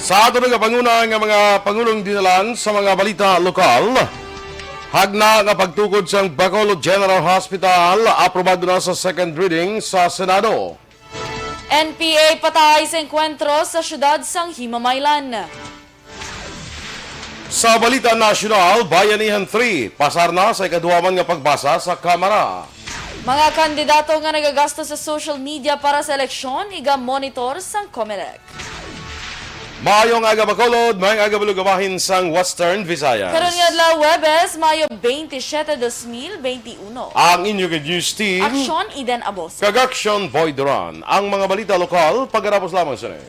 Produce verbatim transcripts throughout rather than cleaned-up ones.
Sa aton nga panguna nga mga pangulong dinalan sa mga balita lokal, hagna nga pagtukod sang Bacolod General Hospital, aprobado na sa second reading sa Senado. N P A patay sa engkwentro sa siyudad sang Himamaylan. Sa balita nasyonal, Bayanihan three, pasar na sa ikaduha man nga pagbasa sa Kamara. Mga kandidato nga nagagasto sa social media para sa eleksyon, iga-monitor sang Comelec. Maayong aga, Bacolod, maayong aga, Balugabahin sang Western Visayas. Karon nga adlaw, Huwebes, Mayo twenty-seven, dos mil twenty-uno. Ang inyo news team, Aksyon Eden Abos. Kag Aksyon Boy Duran. Ang mga balita lokal, pagkatapos lamang sini.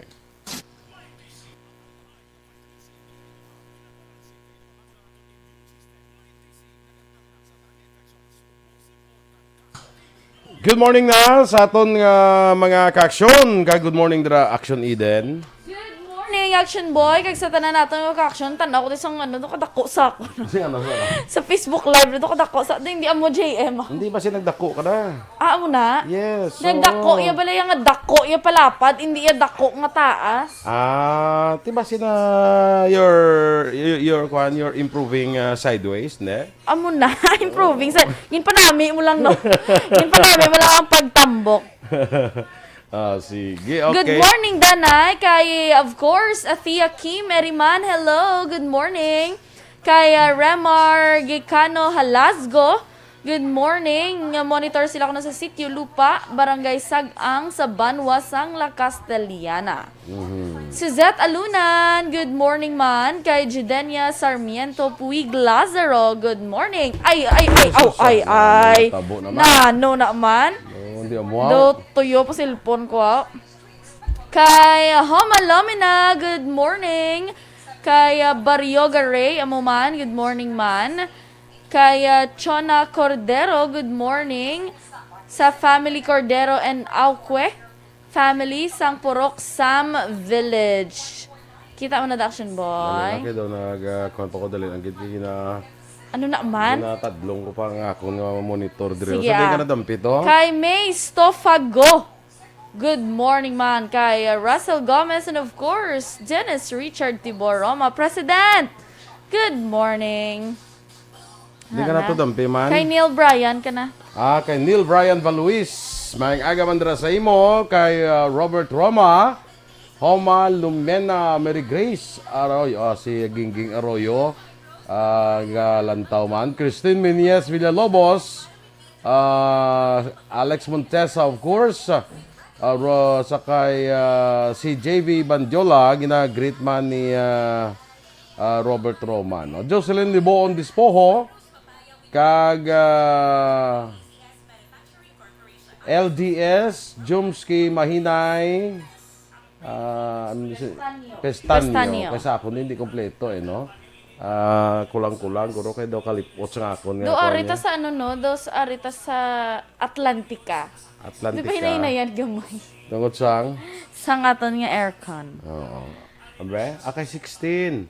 Good morning na sa aton nga mga ka-aksyon. Kag good morning dira, Aksyon Eden. Good morning, Aksyon Boy. Kag sa tanan naton nga ka-aksyon, tanaw ko sa, ano, to kadako sa ako. Kasi ano, ano? Sa Facebook Live, to kadako sa, hindi amo, J M. Hindi ba siya nagdako ka na? Ah, amo na? Yes, so Nagdako ya bala ya nga dako ya palapad, hindi ya dako nga taas. Ah, di ba sina your, your, your, kwan, your improving, ah, sideways, ne? Amo na, improving sa, ginpanami mo lang, no? Ginpanami mo lang ang pagtambok. Ah, sige, okay. Good morning, Danay, kay, of course, Athea Kim Eriman. Hello, good morning. Kay, ah, Remar Gicano Halasgo, good morning. Nga monitor sila kuno sa Sitio Lupa, Barangay Sag-ang, sa Banwa sang La Castellana. Mhm. Suzette Alunan, good morning man. Kay Judenia Sarmiento Puig Lazaro, good morning. Ay, ay, ay, aw, Jesus, ay, ah, ay. Natabo naman. Nano naman? Oh, hindi amuaw. Do tuyo pa cellphone ko, ah. Kay Homa Lomina, good morning. Kay, ah, Barrio Garay, amo man, good morning man. Kay, ah, Chona Cordero, good morning. Sa family Cordero and Auque family, sang Purok Sam Village. Kita mo na, Action Boy? Dali na, kay daw nag, ah, kuwan pa ko, dali lang gid, kay na-, Ano na man? Ginatadlong ko pa ang akon nga monitor diri. Sige, Sa di ka ah. Nadampi to? Kay May Stofago. Good morning man kay, uh, Russell Gomez and, of course, Dennis Richard Tibor Roma, President. Good morning. Di ka na Ana. To dampi man? Kay Neil Bryan ka na. Ah, kay Neil Bryan Valuis. Maayong aga man dira sa imo, kay, uh, Robert Roma, Homa Lumena, Mary Grace Arroyo, ah, si Gingging Arroyo, ah, nga lantaw man. Christine Menyes Villalobos, ah, Alex Montesa, of course, ah, Ro-, sa kay, ah, si J V Bandiola, gina-greet man ni, ah, ah, Robert Roman, no? Jocelyn Liboon Dispoho, kag, ah, L D S, Jumski Mahinay, ah, ano ni si-, Pestanio. Pestanio. Pestanio. Kay sa akon, hindi kompleto eh, no? Ah, kulang-kulang, guro, kay daw kalipot sa akon nga Do kuwan arita niya. Sa ano, no? Do sa arita sa Atlantica. Atlantica. Di ba hinay-hinayan gamay? Tungod sang? Sang aton nga aircon. Oo. Abre? Ah, kay sixteen.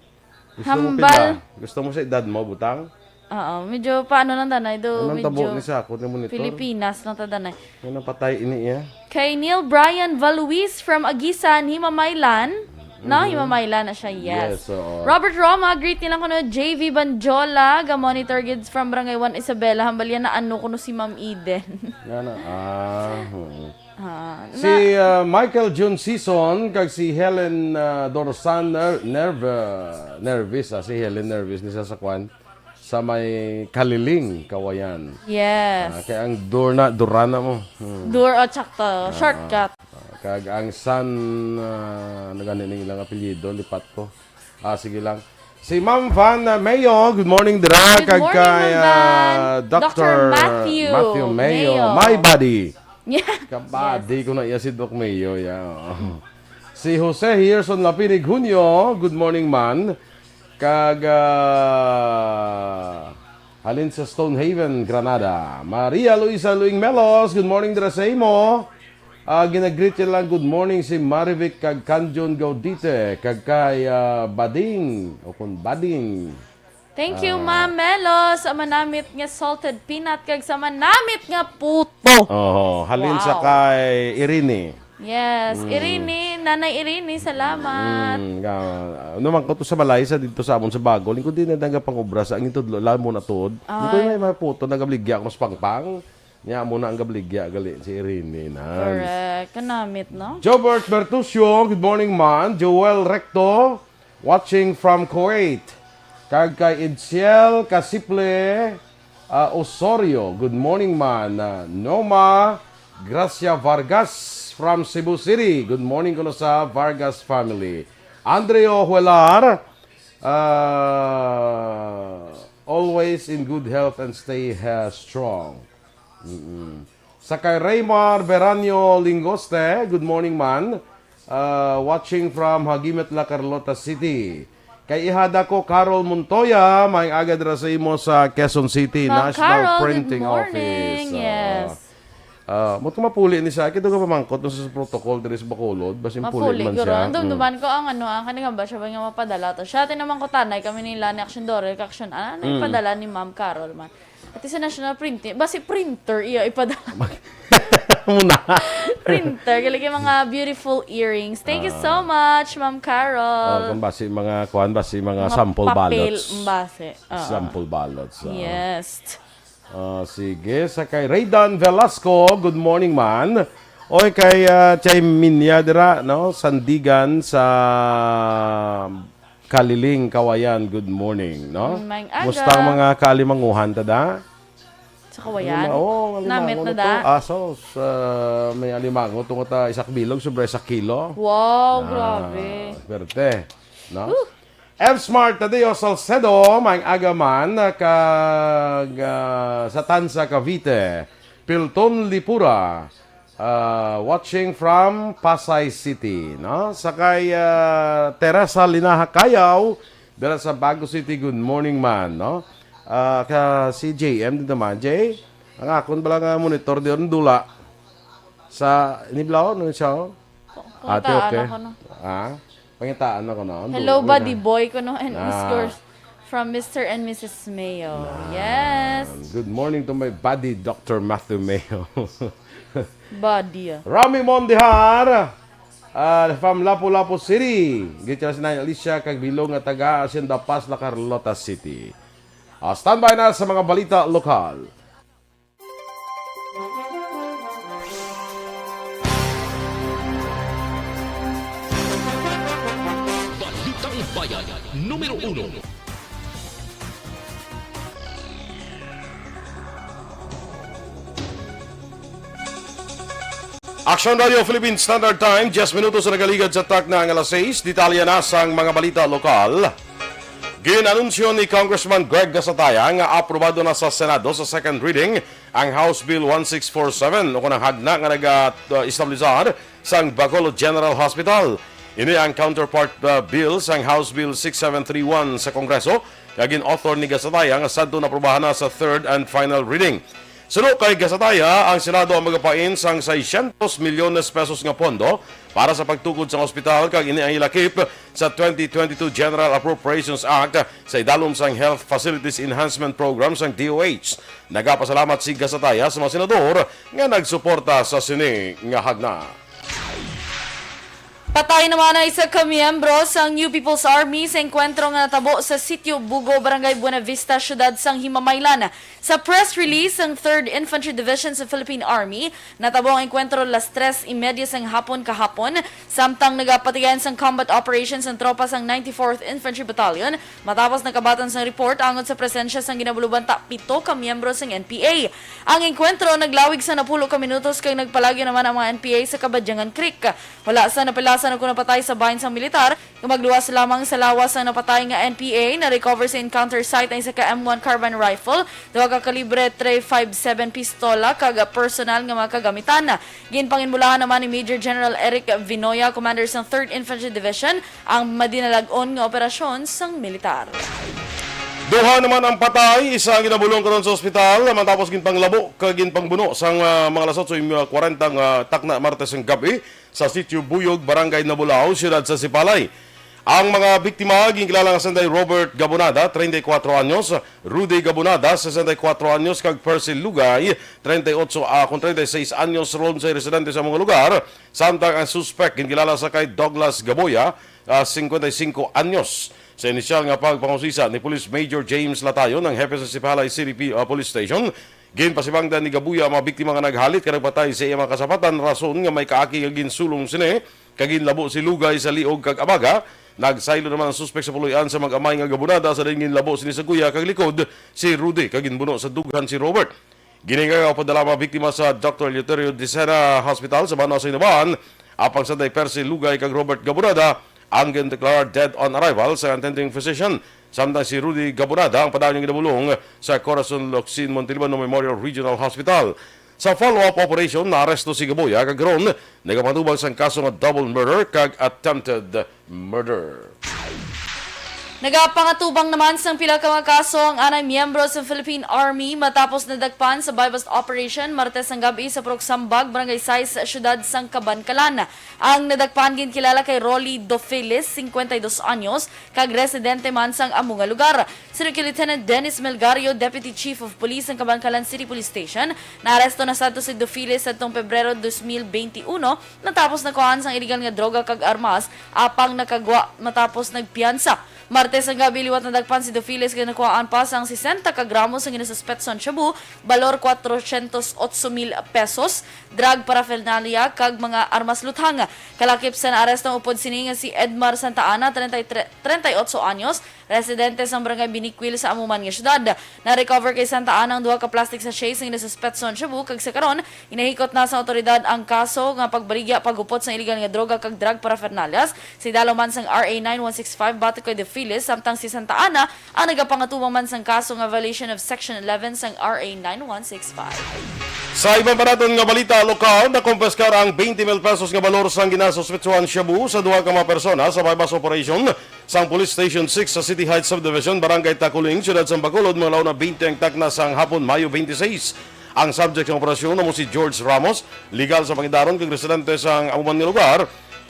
Gusto mo Hambal. Pila? Gusto mo sa edad mo, butang? Oo, medyo paano lang, danay? Do, Anong medyo tabo ni sa ako ni monitor? Pilipinas lang ta, danay. Ano patay ini iya? Kay Neil Bryan Valuis from Aguisan, Himamaylan. No, Mhm. Himamaylan na siya, yes. Yes, oo. Robert Roma, greet nilang kuno J V Banjola, ga-monitor gid from Barangay one Isabela, hambal yan na ano kuno si Ma'am Eden. Nga na, ah, hmm. Ah, Si, na- ah, Michael Jun Sison kag si Helen, ah, Dorsan Ner-, Nerv-, ah, Nervis, ah, si Helen Nervis ni sa sakwan sa may Kaliling, Kawayan. Yes. Ah, kay ang Dor na, Duran na mo. Hmm. Dur, oh, tsakto. Ah, Shortcut. Ah, kag ang San, ah, ano gani ning ilang apelyido, lipat ko. Ah, sige lang. Si Ma'am Van, ah, Mayo, good morning, dira. Good Kag morning, kay, Ma'am Van. Ah, Doctor Doctor Matthew Matthew Mayo. Mayo. My buddy. Yeah. Kabadi Yes. ko na iya si Doc Mayo, yeah. Oo. Si Jose Herson Lapinig Junio, good morning, man. Kag, ah, halin sa Stonehaven, Granada. Maria Luisa Luing Melos, good morning, dira sa imo. Ah, ginagreet niya lang, good morning, si Marivic kag Kanjon Gaudite, kag kay, ah, Bading, o kung Bading. Thank you, Ah. Ma'am Melo, sa manamit nga salted peanut, kag sa manamit nga puto. Oho, halin sa Wow. kay Irene. Yes, Mm. Irene, Nanay Irene, salamat. Mm, nga, ano man ko to sa balay sa dito sa amon sa Bagol, hindi na nagapangobra sa ang itudlo, alam mo na tuod. Hindi ko Ay. may mga puto, nagabligya ako sa pangpang. Nya mo na ang gabligya, gali si Irene na. Correct. Kanamit, no? Jobert Bertucio, good morning man. Joel Recto, watching from Kuwait. Kag kay Idsiel Kasiple, ah, Osorio, good morning man. Ah, Noma Gracia Vargas from Cebu City, good morning kuno sa Vargas family. Andreo Huelar, ah, always in good health and stay, ah, strong. Mm-mm. Sa kay Raymar Beranio Lingoste, good morning man. Ah, watching from Hagimet La Carlota City. Kay ihada ko, Carol Montoya, may agad ra sa imo sa Quezon City Ma'am National Carol, good Printing morning. Office. Ah, Yes. ah, mo mapuli ni sa akin, ito ka pamangkot no sa protocol diri sa Bacolod, basi puli Mapuli, man guro. siya. Ang dumduman Mm. ko ang ano, ang kanang ba siya ba nga mapadala to? Siya, tinamang ko tanay kami nila ni Action Dore, Action, ah, ano yung Mm. padala ni Ma'am Carol man? At sa National Printing, basi printer, iya ipadala. Muna. Printer, galing yung mga beautiful earrings. Thank you so Ah. much, Ma'am Oh, Carol. kung basi mga kuan, basi mga Mga sample papel, ballots. Base. Oo. Sample ballots. Ah. Yes. Ah, sige, sa kay Raydan Velasco, good morning man. Oy, kay ah, Chay Minya dira, no? Sandigan sa Kaliling, Kawayan, good morning, no? Mm, maayong aga. Musta ang mga kaalimanguhan, tada? Sa Kawayan? Alima-, oh, Namit alimango na to. da? Asos, ah, may alimango tungod ta isa ka bilog, sobra isa ka kilo. Wow, Ah, grabe. Perte, no? F Smart Tadeo Salcedo, may aga man, kag, ah, sa Tanza, Cavite. Pilton Lipura, ah, watching from Pasay City, no? Sa kay, ah, Teresa Linaha Kayaw, dala sa Bago City, good morning man, no? Ah, ka si J M dito man, J. Ang akon bala nga monitor di dula. Sa, iniblaw, ano siya, oh? Ate, Pangitaan okay. Ako, no? Ah? Pangitaan ako, no? Hello, Dula, buddy ah. Boy ko, no? And Miss Ah. Girls from Mister and Missus Mayo. Yes. Good morning to my buddy, Doctor Matthew Mayo. Buddy, ah. Rami Mondihar, ah, from Lapu-Lapu City. Gitira si Nanay Alicia kag Bilog nga taga Hacienda Paz, La Carlota City. Ah, standby na sa mga balita lokal. Balitang Bayan numero uno. Action Radio Philippine Standard Time, diyes minutos na nagaligad sa takna nga alas sais. Detalye na sang mga balita lokal. Gin-anunsyo ni Congressman Greg Gasataya nga aprobado na sa Senado sa second reading ang House Bill one six four seven, o ang hagna nga naga-establisar sang Bacolod General Hospital. Ini ang counterpart, uh, bill sang House Bill six seven three one sa Kongreso nga gin-author ni Gasataya nga sadto naprobahan na sa third and final reading. Suno kay Gasataya, ang Senado ang magapain sang seiscientos milyones pesos nga pondo para sa pagtukod sang ospital, kag ini ang ilakip sa twenty twenty-two General Appropriations Act sa idalom sang Health Facilities Enhancement Program sang D O H. Nagapasalamat si Gasataya sa mga senador nga nagsuporta sa sini nga hagna. Patay naman ang isa ka miyembro sang New People's Army sa engkwentro nga natabo sa Sitio Bugo, Barangay Buenavista, siyudad sang Himamaylan. Sa press release sang Third Infantry Division sa Philippine Army, natabo ang engkwentro las tres y media sang hapon kahapon, samtang nagapatigayon sang combat operations ang tropa sang ninety-fourth Infantry Battalion, matapos nakabatan sang report angot sa presensya sang ginabulubanta pito ka miyembro sang N P A. Ang engkwentro naglawig sa napulo ka minutos kag nagpalagyo naman ang mga N P A sa Kabadyangan Creek. Wala sa napilasan o kon napatay sa bahin sang militar, nga magluwas lamang sa lawas ang napatay nga N P A. Na-recover sa encounter site ang isa ka M one carbine rifle, duha ka kalibre three five seven pistola, kag personal nga mga kagamitan. Ginpanginbulahan naman ni Major General Eric Vinoya, commander sang Third Infantry Division, ang madinalag-on nga operasyon sang militar. Duha naman ang patay, isa ang ginabulong karon sa ospital, matapos ginpanglabo kag ginpangbuno sang, ah, mga alas otso y kwarenta nga takna Martes nga gab-i sa Sitio Buyog, Barangay Nabulao, siyudad sa Sipalay. Ang mga biktima ginkilala nga sanday Robert Gabonada, treinta y cuatro anyos, Rudy Gabonada, sesenta y cuatro anyos, kag Percy Lugay, treinta y ocho, ah, kon treinta y seis anyos, ron sa residente sa mga lugar, samtang ang suspek ginkilala sa kay Douglas Gaboya, ah, cincuenta y cinco anyos. Sa inisyal nga pagpangusisa ni Police Major James Latayon, ang hepe sa Sipalay City P-, ah, Police Station, ginpasibangdan ni Gabuya ang mga biktima nga naghalit ka nagpatay sa iya mga kasapatan, rason nga may kaaki nga ginsulong sini kag ginlabo si Lugay sa liog kag abaga. Nagsaylo naman ang suspek sa puloy-an sa mag-amay nga Gabonada, sa diin ginlabo sini sa guya kag likod si Rudy kag ginbuno sa dughan si Robert. Giningaga padala ang mga biktima sa Doctor Eleuterio Dicena Hospital sa Banwa sa Inabahan, apang sanday Percy Lugay kag Robert Gabonada ang gindeklara dead on arrival sa attending physician, samtang si Rudy Gabonada ang padayon nga ginabulong sa Corazon Locsin Montalibano Memorial Regional Hospital. Sa follow-up operation, naaresto si Gaboya kag ron nagapatubang sang kaso nga double murder kag attempted murder. Nagapangatubang naman sang pila ka mga kaso ang anay miyembro sa Philippine Army matapos nadakpan sa buy-bust operation Martes sang gab-i sa Purok Sambag, Barangay sais, siyudad sang Kabankalan. Ang nadakpan ginkilala kay Rolly Dofilis, cincuenta y dos anyos, kag residente man sang amo nga lugar. Suno kay Lieutenant Dennis Melgario, Deputy Chief of Police sang Kabankalan City Police Station, naaresto na sadto si Dofilis sadtong Pebrero dos mil benti uno, natapos nakuhaan sang iligal nga droga kag armas, apang nakagwa matapos nagpiyansa. Martes nga gab-i liwat nadakpan si Dofilis kag nakuhaan pa sang sesenta ka gramo sang ginasuspetso nga shabu, balor cuatrocientos ocho mil pesos, drug paraphernalia, kag mga armas luthang. Kalakip sa naaresto upod sini nga si Edmar Santa Ana, treinta y tres, treinta y ocho anyos, residente sa Barangay Biniquil sa amo man nga syudad. Na-recover kay Santa Ana ang duha ka plastic sachet sing nasuspetso nga shabu, kag sa karon, ginahikot na sa awtoridad ang kaso nga pagbaligya, paghupot sa iligal nga droga kag drug paraphernalias. Sa idalom man sang R A nine one six five batok kay Dofilis, samtang si Santa Ana ang nagapangatubang man sang kaso nga violation of Section eleven sang R A nine one six five. Sa iban pa naton nga balita lokal, nakumpiskar ang twenty mil pesos nga balor sang ginasuspetsuhan shabu sa duha ka mga persona sa buy-bust operation sang Police Station six sa City Heights Subdivision, Barangay Taculing, Siyudad sang Bacolod. Mga launa twenty ang takna sang hapon, Mayo twenty-six. Ang subject sang operasyon amo si George Ramos, legal sa pangidaron kag residente sang amo man nga lugar,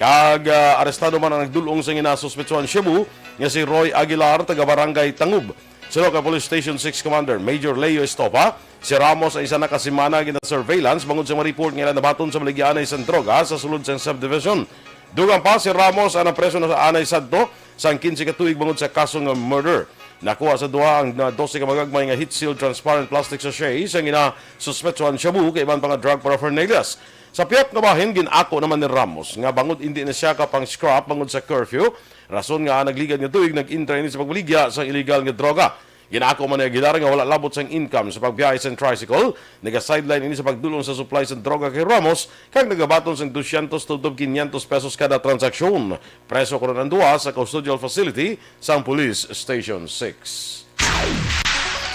kag, ah, arestado man ang nagdul-ong sa ginasuspetsuhan shabu nga si Roy Aguilar, taga Barangay Tangub. Suno kay Police Station six Commander Major Leo Estopa, si Ramos ang isa na ka semana gina-surveillance bangod sa mga report nga ila nabaton sa baligyaanay sang droga sa sulod sang subdivision. Dugang pa, si Ramos ang napreso na sa anay sadto sang quince ka tuig bangod sa kaso nga murder. Nakuha sa duha ang, ah, dose ka magagmay nga heat-sealed transparent plastic sachet sang ginasuspetsuhan shabu kag iban pa nga drug paraphernalias. Sa pihak nga bahin, gin-ako naman ni Ramos nga bangod indi na siya kapang-scrap bangod sa curfew, rason nga ang nagligad nga tuig nag-intra ini sa pagbaligya sang iligal nga droga. Gin-ako man ni Aguilar nga wala labot sang income sa pagbiyahe sang tricycle. Naga-sideline ini sa pagdul-ong sa supply sang droga kay Ramos, kag nagabaton sang dosyentos tubtob kinyentos pesos kada transaksyon. Preso karon ang duha sa custodial facility sang Police Station six.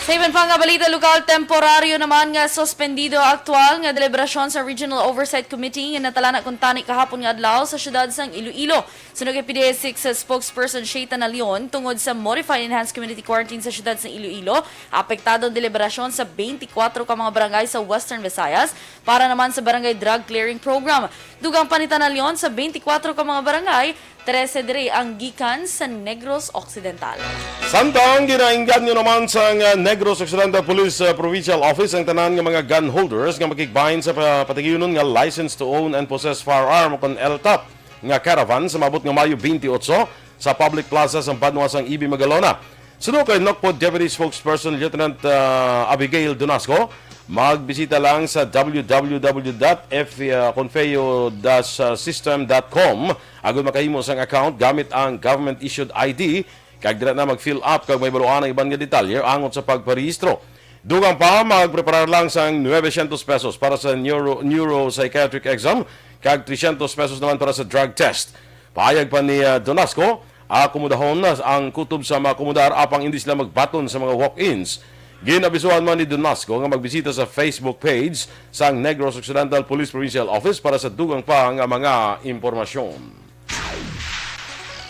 Sa iban pa nga balita lokal, temporaryo naman nga suspendido aktual nga deliberasyon sa Regional Oversight Committee nga natalana kuntani kahapon nga adlaw sa siyudad sang Iloilo. Suno kay P D S six spokesperson Shaytan Alion, tungod sa Modified Enhanced Community Quarantine sa siyudad sang Iloilo, apektado ang deliberasyon sa twenty-four ka mga barangay sa Western Visayas para naman sa barangay drug clearing program. Dugang pa ni Tan Alion, sa twenty-four ka mga barangay, trese diri ang gikan sa Negros Occidental. Samtang ginainganyo naman sang, ah, Negros Occidental Police, ah, Provincial Office ang tanan nga mga gun holders nga makigbahin sa pa-, patigayunon nga License to Own and Possess Firearm o kon L T O P nga caravan sa maabot nga Mayo twenty-eight sa public plaza sa banwa sang E B Magalona. Suno kay NOCPO Deputy Spokesperson Lieutenant, ah, Abigail Donasco, magbisita lang sa W W W dot F, ah, confeo dash system dot com agud makahimo sang account gamit ang government-issued I D, kag dira na mag-fill up kag mahibaluan ang iban nga detalye angot sa pagparehistro. Dugang pa, magpreparar lang sang nuebe syentos pesos para sa neuro-, neuropsychiatric exam kag tresyentos pesos naman para sa drug test. Pahayag pa ni, ah, Donasco, akomodahon na ang kutob sa mga akomodar apang indi sila magbaton sa mga walk-ins. Gin-abisuhan man ni Donasco nga magbisita sa Facebook page sang Negros Occidental Police Provincial Office para sa dugang pa nga mga impormasyon.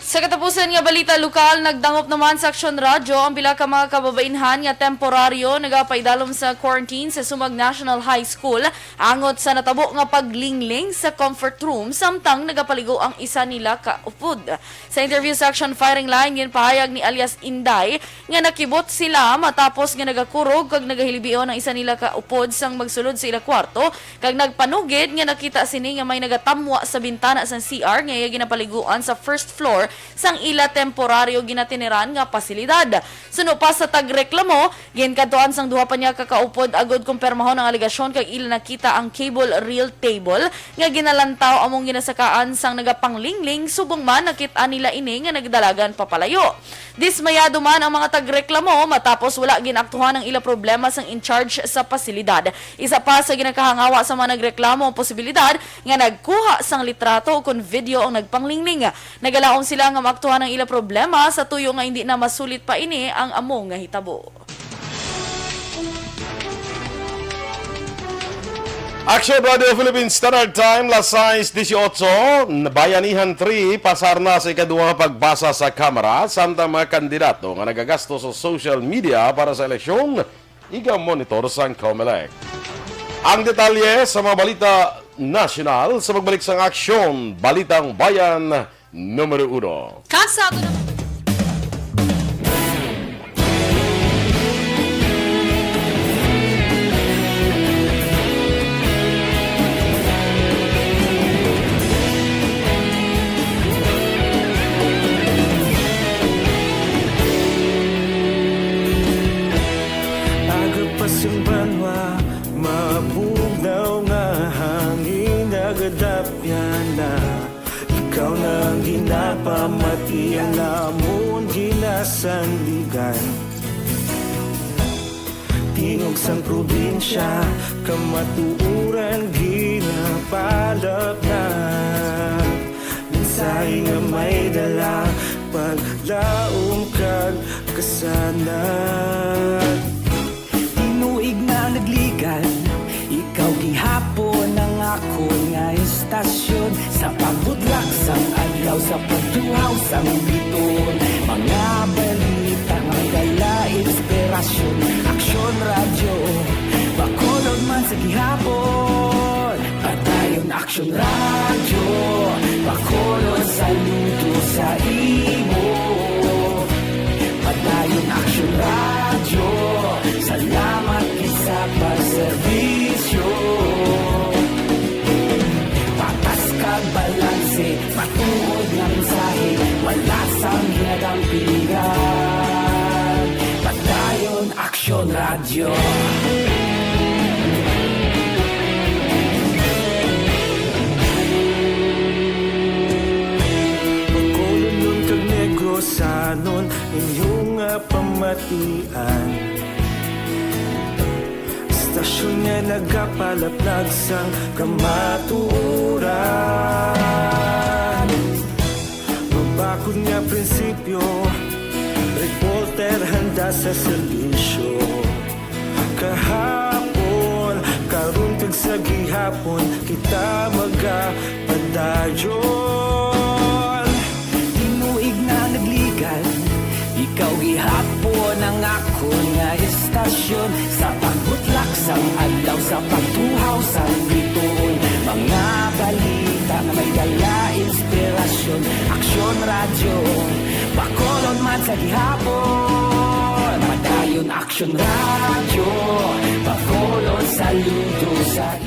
Sa katapusan nga balita lokal, nagdangop naman sa Aksyon Radyo ang pila ka mga kababainhan nga temporaryo nagapaidalom sa quarantine sa Sumag National High School angot sa natabo nga paglingling sa comfort room samtang nagapaligo ang isa nila ka upod. Sa interview sa Aksyon Firing Line, ginpahayag ni alias Inday nga nakibot sila matapos nga nagakurog kag nagahilbion ang isa nila ka upod sang magsulod sa ila kwarto, kag nagpanugid nga nakita sini nga may nagatamwa sa bintana sang C R nga iya ginapaliguan sa first floor sang ila temporaryo ginatiniran nga pasilidad. Suno pa sa tagreklamo, ginkadtuan sang duha pa niya ka kaupod agod kumpirmahon ang alegasyon kag ila nakita ang cable reel table nga ginalantaw among ginasakaan sang nagapanglingling, subong man nakit-an nila ini nga nagdalagan papalayo. Dismayado man ang mga tagreklamo matapos wala ginaktuhan ang ila problema sang in-charge sa pasilidad. Isa pa sa ginakahangawa sa mga nagreklamo ang posibilidad nga nagkuha sang litrato ukon video ang nagpanglingling. Nagalaom sila nga maaktuhan ang ila problema sa tuyo nga hindi na masulit pa ini ang amo nga hitabo. Action Radio Philippines Standard Time, las sais dieciocho, Bayanihan three, pasar na sa ikaduha nga pagbasa sa Kamara, samtang mga kandidato nga nagagasto sa social media para sa eleksyon, iga-monitor sang Comelec. Ang detalye sa mga balita nasyonal sa pagbalik sang Aksyon, Balitang Bayan, Numero uno. Kag sa ato naman. Aga pa sing banwa, mabugnaw nga hangin, nagadapyan na. Ikaw na ang ginapamati, ang amon ginasandigan. Tingog sang probinsya, kamatuoran ginapalapnag. Mensahe nga may dala, paglaom kag kasanag. Tinuig na nagligan, ikaw gihapon ang akon nga istasyon. Sa pagbutlak sang adlaw, sa pagtuhaw sang biton, mga balita nga may dala inspirasyon. Aksyon Radyo, Bacolod man sa gihapon. Padayon Aksyon Radyo, Bacolod, saludo sa imo. Padayon Aksyon Radyo, salamat gid sa pagserbisyo. Patas kag balanse, matuod nga mensahe, wala sang ginadampingan. Padayon Aksyon Radyo. Bacolodnon kag Negrosanon, inyo nga pamatian. Istasyon nga nagapalaplag sang kamatuoran. Mabakod nga prinsipyo, reporter handa sa serbisyo. Kahapon, karon kag sa gihapon, kita magapadayon. Tinuig na nagligan, ikaw gihapon ang akon nga istasyon. Sa pagbutlak sang adlaw, sa pagtuhaw sang bituon, mga balita nga may dala inspirasyon. Aksyon Radyo, Bacolod man sa gihapon. Padayon Aksyon Radyo, Bacolod, saludo sa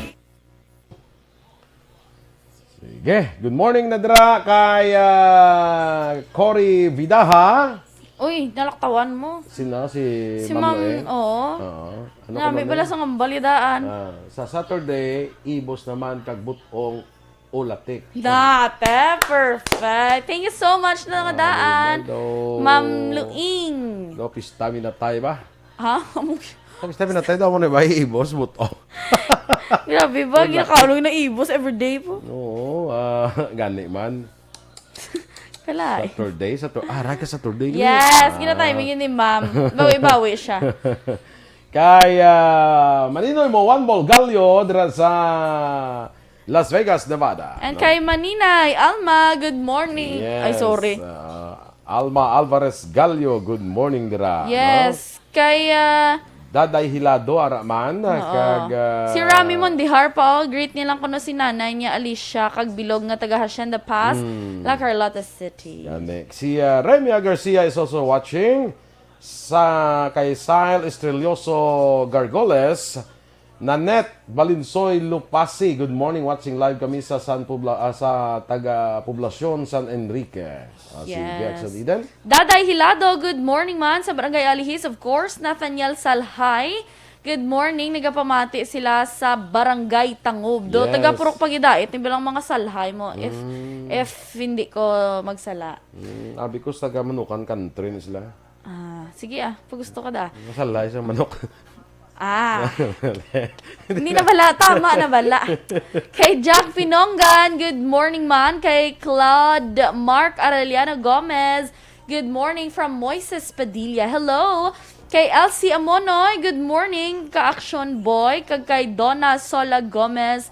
Sige. Good morning na dira kay ah, Cory Vidaha. Uy, nalaktawan mo. Sino? Si, Si Ma'am Ma'am, Loe? Oo. Oo. Ano Nami ka, pala Ma'am? Sa kambalitaan. Ah, sa Saturday, ibos naman kag butong ulatik. Dati, perfect. Thank you so much na nga daan. Hello. Ma'am Luing. Do, pista mi na tayo ba? Ha? Sa pista mi na tayo, daw mo na ba ibos, butong? Grabe ba? Wala. Ginakaulong na ibos everyday po. Oo, ah, gani man. Kalay. Saturday, Saturday. Ah, raga Saturday. Yes, Ah. gina-timing yun ni ma'am. Bawi-bawi siya. Kay ah, Maninoy mo, Juan Bolgallo, dira sa Las Vegas, Nevada. And No? Kay Maninay, Alma, good morning. Yes. Ay, sorry. Ah, Alma Alvarez Gallo, good morning dira, no? Yes, kay, ah, Daday Hilado, ara man, Oo. kag, ah, Si Rami Mondihar pa, oh, greet niya lang kuno si nanay niya, Alicia, kag bilog nga taga Hacienda Pass, Mm. La Carlota City. Gani. Si, ah, Remia Garcia is also watching. Sa kay Sile Estrelioso Gargoles, Nanette Balinsoy Lupasi, good morning, watching live kami sa San Pobla-, ah, sa taga Poblacion San Enrique. Ah, si Yes. Jackson Eden. Daday Hilado, good morning man sa Barangay Alihis, of course. Nathaniel Salhay, good morning. Nagapamati sila sa Barangay Tangob. Do, Yes. taga Purok Pagidait, ni bilang mga Salhay mo. If, Mm. if hindi ko magsala. Mm, abi ko sa taga Manukan Country ni sila. Ah, sige ah, pag gusto ka da. Masalay sa manok. Ah. Hindi na bala, tama na bala. Kay Jack Pinongan, good morning man. Kay Claude Mark Arellano Gomez, good morning from Moises Padilla. Hello. Kay Elsie Amonoy, good morning, ka Action Boy. Kag kay Donna Sola Gomez,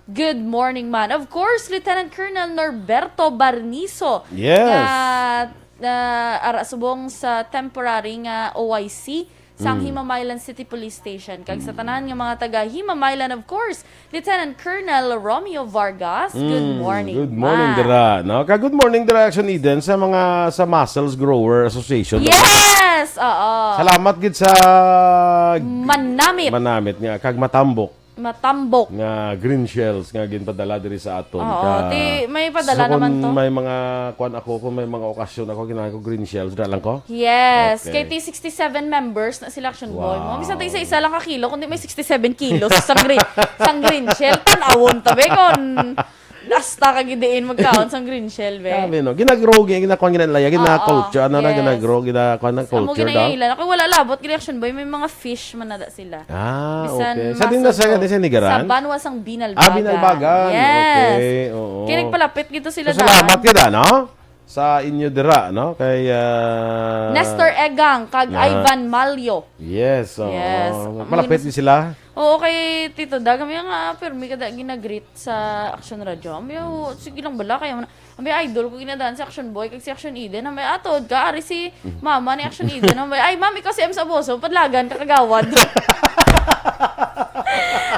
good morning man. Of course, Lieutenant Colonel Norberto Barniso. Yes. Nga, ah, ara subong sa temporary nga O I C sang Mm. Himamaylan City Police Station. Kag sa Mm. tanan nga mga taga Himamaylan, of course, Lieutenant Colonel Romeo Vargas, good Mm, morning, good morning, ma. dira, no? Ka good morning, dira, Action Eden, sa mga, sa Mussels Grower Association. Yes! Oo. Salamat gid sa Manamit. Manamit nga, kag Matambok. Matambok. Nga green shells nga ginpadala diri sa aton. Oo, Ka-, ti, may padala so, kung naman to. may mga kuan ako, kung may mga okasyon ako, ginahan ko green shells, dala lang ko? Yes, Okay. kay ti sixty-seven members na sila, Action Boy mo. Wow. Bisan ti isa-isa lang ka kilo, kundi may sixty-seven kilos sang green, sang green shell. Tan-awon ta, be, kon hasta ka gidiin magkaon sang green shell, be. Grabe, no? Ginagrow, gin-, ginakuan, ginalaya, Oo, ginakulture, ano na, yes. ginagrow, ginakuan ng Amo culture daw? ginailan. Ako wala labot, gid, Action Boy, may mga fish man na da sila. Ah, Bisan okay. Sa din na sa, muscle sa Nigaran? Sa banwa sang Binalbagan. Ah, Binalbagan. Yes. Okay, oo. Kaya nagpalapit gito sila So, salamat daan. kita, no? Sa inyo dira, no? Kay, ah, Nestor Egang, kag na- Ivan Malio. Yes, oo. Yes. Malapit Ang din sila? Oo, kay Tito Dag, kami nga, permi kada ginagreet sa Action Radio. Kami, oh, sige lang bala, kaya mo na. Ang may idol ko ginadaan si Action Boy kag si Action Eden. Ang may atod ka, ari si mama ni Action Eden. Ang may, "Ay, ma'am, ikaw si M sa Boso, padlagan ka kagawad."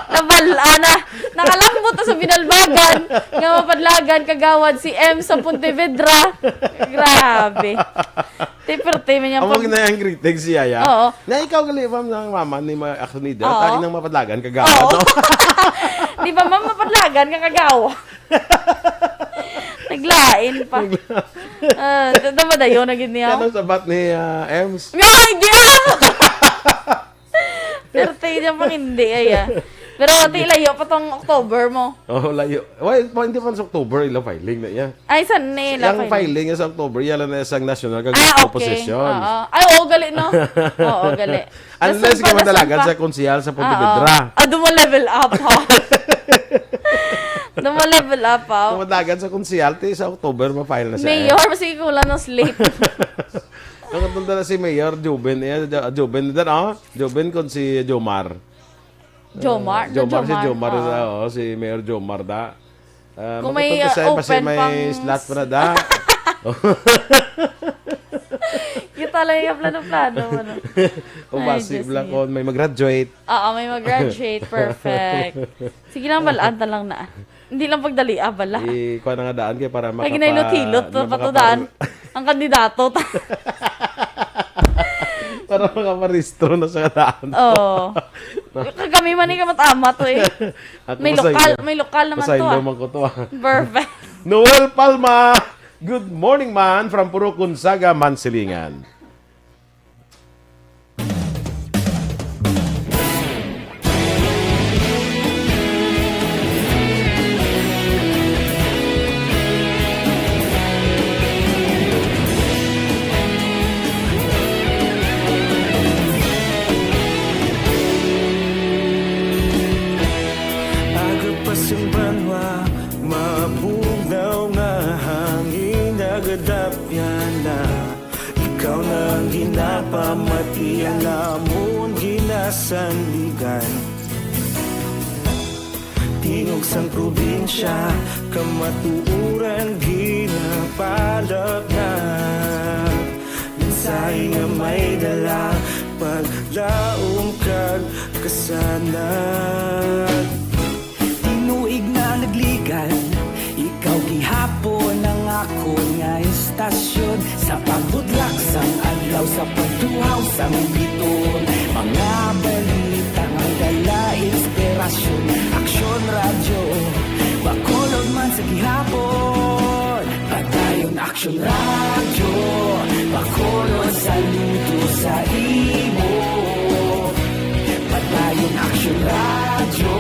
Nabal-a na. Nakalambot na sa Binalbagan nga mapadlagan kagawad si M sa Pontevedra. Grabe. Ti, perte man niya Amo pag- na ang greeting si Yaya. Oo. Na ikaw gali, ma'am, ng mama ni ma-, Action Eden. Oo. Tayo nang mapadlagan kagawad, Oo. no? Di ba, ma'am, mapadlagan ka kagawad? Naglain pa. Ah, da-, da ba dayon na gid niya? Yan ang sabat ni, ah, Ems. Ay, di ako! Pero tayo niya pang hindi, ay, ah. Pero, ati, layo pa tong October mo. Oh, layo. Why, pa, hindi pa sa October, ila filing na iya. Ay, san ni ila Yang filing? filing niya sa October, yan lang na isang national kag Ah, okay. opposition. Oo. Ay, oo, gali, no? Oo, gali. Unless Nasunod ka pa, madalagan nasunod pa. sa konsehal sa Oo. Pontevedra. Ah, doon mo level up, ha? Doon mo level up, ha? Kung madalagan sa konsehal, ti sa October, ma-file na siya, eh. Mayor, mas ikulang ng slate. Nakatunda na si Mayor Joven, eh, Jo-, Joven, dan, oh? Joven kon si Jomar. Jomar, Eh, Jomar, si Jomar. Jomar, Oo. ah, oh, si Mayor Jomar, da. Ah, Kung may, makatunda siya, ah, basi open may pang slot pa na, da. Kita lang yung plano-plano, ano. O Ay, basi, Diyos bla, mio. Kung may mag-graduate. Oo, may mag-graduate. Perfect. Sige lang, balaan ta lang na. Hindi lang pagdali, ah, bala. I-, kuha na nga daan kay para Lagi makapa-, na hilot-hilot, na makapa- patudaan. Ang kandidato ta. Para makaparehistro na sa daan. Oo. Kami man, eh, kamat-amat to, eh. Ako, May masaylo. lokal, may lokal naman to, Masaylo ah. man ko to, ah. Perfect. Noel Palma, good morning, man, from Purok Gonzaga, Mansilingan. Aga pa sing banwa, mabugnaw nga hangin nagadapyan na. Ikaw na ang ginapamati, ang amon ginasandigan. Tingog sang probinsya, kamatuoran ginapalapdan. Paglaom kag kasanag. Tinuig na nagligan, ikaw gihapon ang akon nga istasyon. Sa pagbudlak sang adlaw, sa pagtuhaw sang biton, mga balita nga dala inspirasyon. Aksyon Radyo, Bacolod man sa gihapon. Padayon Aksyon Radyo, Bacolod, saludo sa imo. Padayon Aksyon Radyo,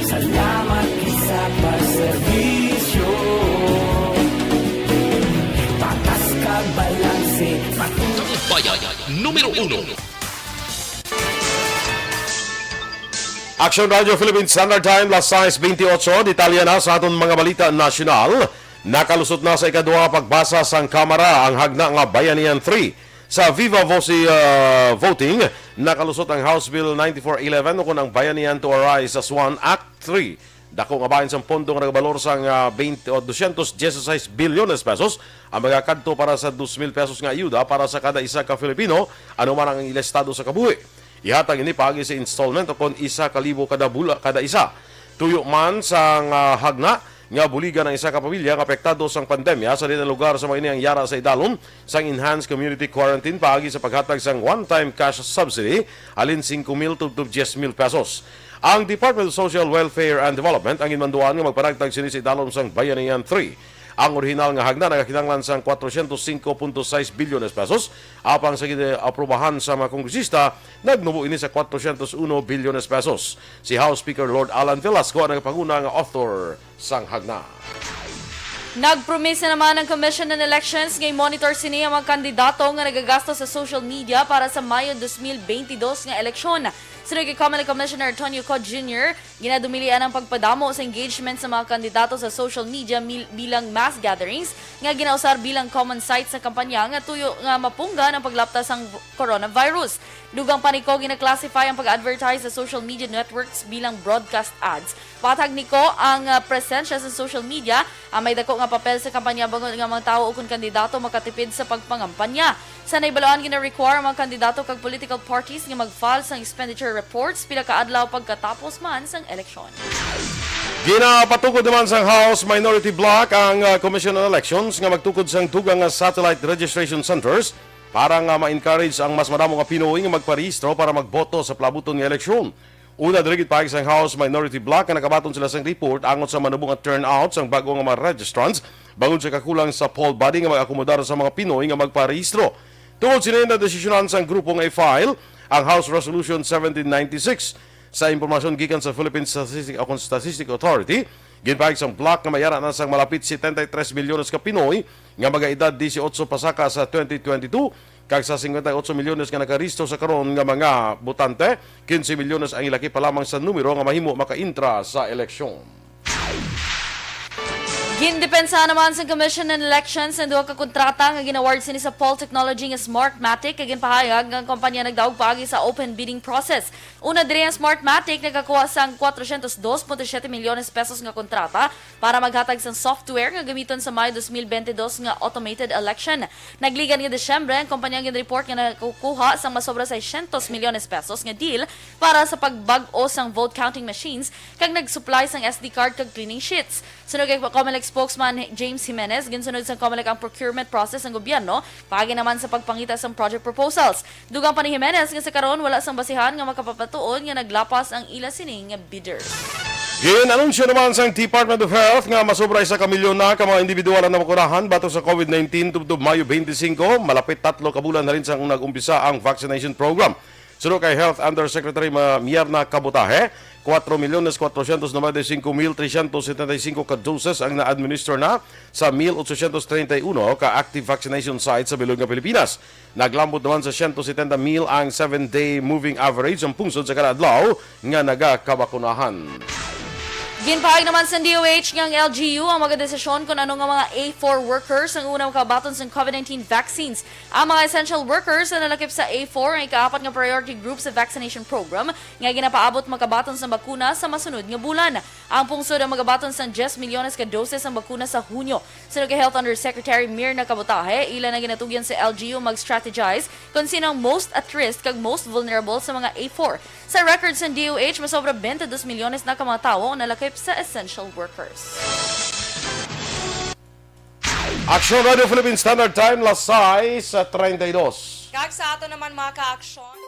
salamat gid sa pagserbisyo. Patas kag balanse, patuloy. Bayan numero uno. Action Radio Philippine Standard Time, las sais bentiocho. Detalye na sa aton mga balita nasyonal. Nakalusot na sa ikaduha pagbasa sang Kamara ang hagna nga Bayanihan three sa Viva Voce, ah, voting. Nakalusot ang House Bill ninety-four eleven, ukon ang Bayanihan to Arise as One Act three. Dako nga bahin sang pondo nga nagabalor sang, ah, twenty o dosyentos dieciséis bilyones pesos ang magakadto para sa dos mil pesos nga ayuda para sa kada isa ka Filipino, ano man ang ila estado sa kabuhi. Ihatag ini paagi sa installment o kon isa ka libo kada bula, kada isa. Tuyo man sang, ah, hagna nga buligan ang isa ka pamilya nga apektado sang pandemya, sa diin ang lugar sa mga ini ang yara sa idalom sang enhanced community quarantine paagi sa paghatag sang one-time cash subsidy halin singko mil tubtob diyes mil pesos. Ang Department of Social Welfare and Development ang ginmanduan nga magpanagtag sini sa idalom sang Bayanihan three. Ang orihinal nga hagna nagakinahanglan sang kwatrosyentos singko punto sais bilyones pesos, apang sa ginaaprubahan sa mga kongresista, nagnubo ini sa kwatrosyentos uno bilyones pesos. Si House Speaker Lord Alan Velasco ang nagapanguna nga author sang hagna. Nagpromisa naman ang Commission on Elections nga i-monitor sini ang mga kandidato nga nagagasto sa social media para sa Mayo dos mil bentidós nga eleksyon. Suno kay Comelec Commissioner Antonio Co Junior, ginadumilian ang pagpadamo sa engagement sa mga kandidato sa social media mil-, bilang mass gatherings nga ginausar bilang common site sa kampanya nga tuyo nga mapunggan ang paglapta sang v-, coronavirus. Dugang pa ni Co, gina-classify ang pag-advertise sa social media networks bilang broadcast ads. Patag ni Co, ang, ah, presensya sa social media ang may dako nga papel sa kampanya bangod nga mga tawo ukon kandidato makatipid sa pagpangampanya. Sa naibaluan, gina-require ang mga kandidato kag political parties nga mag-file sang expenditure reports pila ka adlaw pagkatapos man sang eleksyon. Ginapatukod naman sang House Minority Bloc ang, ah, Commission on Elections nga magtukod sang dugang nga satellite registration centers para nga ma-encourage ang mas madamo nga Pinoy nga magparehistro para magboto sa palabuton nga eleksyon. Una diri, gid paagi sang House Minority Bloc nga nakabaton sila sang report angot sa manubong nga turnout sang bag-o nga mga registrants bangod sa kakulang sa poll body nga mag-akomodar sa mga Pinoy nga magparehistro. Tungod sini, nadesisyonan sang grupo nga i-file ang House Resolution seventeen ninety-six. Sa impormasyon gikan sa Philippine Statistic, Statistic Authority, ginpahayag sang bloc nga may ara na sang malapit setenta y tres milyones ka Pinoy nga magaedad dieciocho pasaka sa twenty twenty-two, kag sa cincuenta y ocho milyones nga nakarehistro sa karon nga mga botante, quince milyones ang ilaki pa lamang sa numero nga mahimo makaintra sa eleksyon. Gindepensa naman sa Commission on Elections ang duha ka kontrata nga gin-award sini sa Paul Technology nga Smartmatic, kag ginpahayag nga ang kompanya nagdaog paagi sa open bidding process. Una diri, ang Smartmatic nakakuha sang cuatrocientos dos punto siete milyones pesos nga kontrata para maghatag sang software nga gamiton sa Mayo dos mil bentidós nga automated election. Nagligan nga Disyembre, ang kompanya ginreport nga nakakuha sang masobra seiscientos milyones pesos nga deal para sa pagbag-o sang vote counting machines kag nag-supply sang S D card kag cleaning sheets. Suno kay Comelec spokesman James Jimenez, ginsunod sang Comelec ang procurement process sang gobyerno, paagi naman sa pagpangita sang project proposals. Dugang pa ni Jimenez nga sa karon wala sang basihan nga makapapatuod nga naglapas ang ila sini nga bidders. Gin-anunsyo naman sang Department of Health nga masobra isa ka milyon na ka mga individual ang nabakunahan batok sa COVID nineteen tubtob Mayo twenty-five, malapit tatlo ka bulan halin sang nag-umpisa ang vaccination program. Suno kay Health Undersecretary Ma-, Mierna Cabotaje, cuatro milyones cuatrocientos noventa y cinco mil trescientos setenta y cinco ka doses ang na-administer na sa mil ochocientos treinta y uno ka active vaccination sites sa bilog nga Pilipinas. Naglambot naman sa siyento setenta mil ang seven-day moving average ang pungsod sa kada adlaw nga nagakabakunahan. Ginpahayag naman sa D O H nga ang L G U ang magadesisyon kung ano nga mga A four workers ang una makabaton sa COVID nineteen vaccines. Ang mga essential workers na nalakip sa A four ang ikaapat nga priority group sa vaccination program nga ginapaabot makabaton sa bakuna sa masunod nga bulan. Ang pungsod ang magabaton sang diyes milyones ka doses sang bakuna sa Hunyo. Suno kay Health Undersecretary Mirna Kabotaje, ila na ginatugyan sa L G U mag-strategize kon sino ang most at risk kag most vulnerable sa mga A four. Sa record sang D O H, masobra twenty-two milyones na ka mga tawo ang nalakip sa essential workers. Aksyon Radio Philippine Standard Time, las sais treinta y dos. Kag sa ato naman mga ka-aksyon.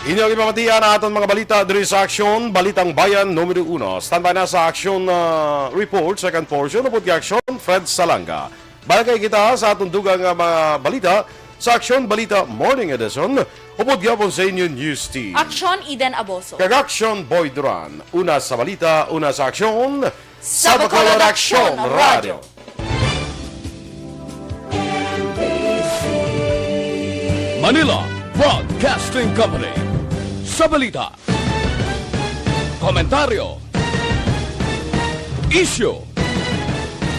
Inyo ginpamatian ang aton mga balita diri sa Aksyon, Balitang Bayan numero uno. Standby na sa Aksyon, ah, Report, second portion, upod kay Aksyon, Fred Salanga. Balik kita sa aton dugang nga mga balita sa Aksyon Balita Morning Edition, upod gyapon sa inyo News Team. Aksyon, Eden Aboso. Kag Aksyon, Boy Duran. Una sa balita, una sa aksyon, sa Bacolod Aksyon Radio. Manila Broadcasting Company. Sa balita, komentaryo, isyu,